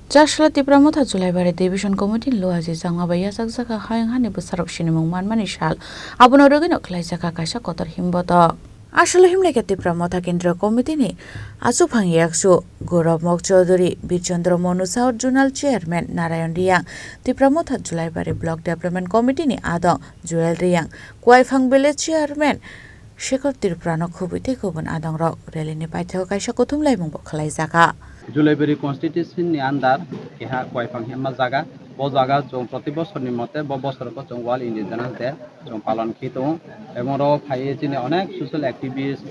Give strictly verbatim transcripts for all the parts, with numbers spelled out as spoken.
Chasla Tipra Motha Julaibari Division Committee ni luaji jangma bai yachakjak kha hayung hani bwsarok sinimung manmani sal, abono rwgwino khlaijak kha kaisa kotor himbotok. Aswk himlaikha Tipra Motha Kendriya Committee ni achukphang yaksu Gaurav Mok Chaudhary, Birchandra Monu South Zonal Chairman Narayan Riyang, Tipra Motha Julaibari Block Development Committee ni adong Joel Riyang, Kuaiphang Village Chairman Shekhar Tripura no khubui tei kubun adongrok rally ni paithak kaisa kuthum laimung bo khwlaijakha. Julaibari constituency ni under keha Kuaiphang hwnma jaga, bo jaga chwng proti bosor ni mote bo bosor bo chwng World Indigenous Day chwng palon khe tongo. Ebong oro phaiwi chini onek social activist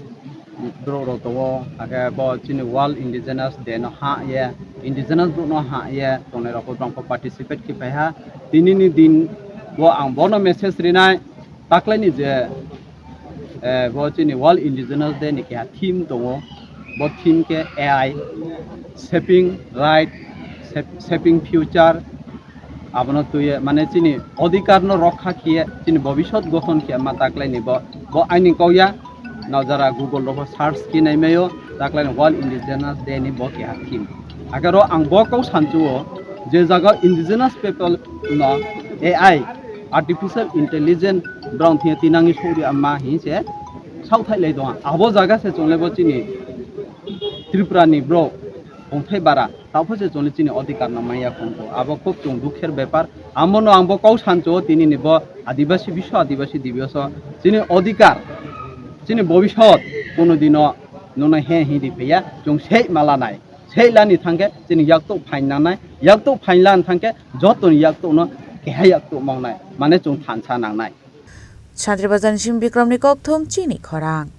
borok rok tongo, hakhe bo chini World Indigenous Day no ha ye, Indigenous borok no ha ye tongnai rok bo borok participate khe phaiha. Tini ni din bo ang bono message rinai, taklai ni je, eh, bo chini World Indigenous Day ni keha theme tongo, bo theme khe A I, shaping right, shap-, shaping future, abono twiwi mane chini odhikar no rokha khiye chini bobisot gothon khiye ma taklai ni bo, bo aini kok ya, no jara Google rok search khe nai maio, taklai ni World Indigenous Day ni bo keha theme. Hakhe ro ang bo kok sanchuo je jaga Indigenous people no A I, artificial intelligence, borok thwiya tinangwi sori ama hinse saothai lai tongo. Abo jaga se chongle bo chini Tripura ni borok ongthai bara, tapho se chongle chini odhikar no maya khongo. Abo khub chwng dukher bepar. Amono ang bo kok sanchuo tini ni bo Adibasi Biswa Adibasi Diboso chini odhikar, chini bobisot kono dino nono he hindi phiya chwng sei malanai. Sei lani thangkhe chini yaktuk phain nangnai, yaktuk phain lan thangkhe jotoni yaktuk no keha yaktuk mangnai, mane chwng thansa nangnai. Chantri Bazar ni sim Bikram ni kokthum chini khorang.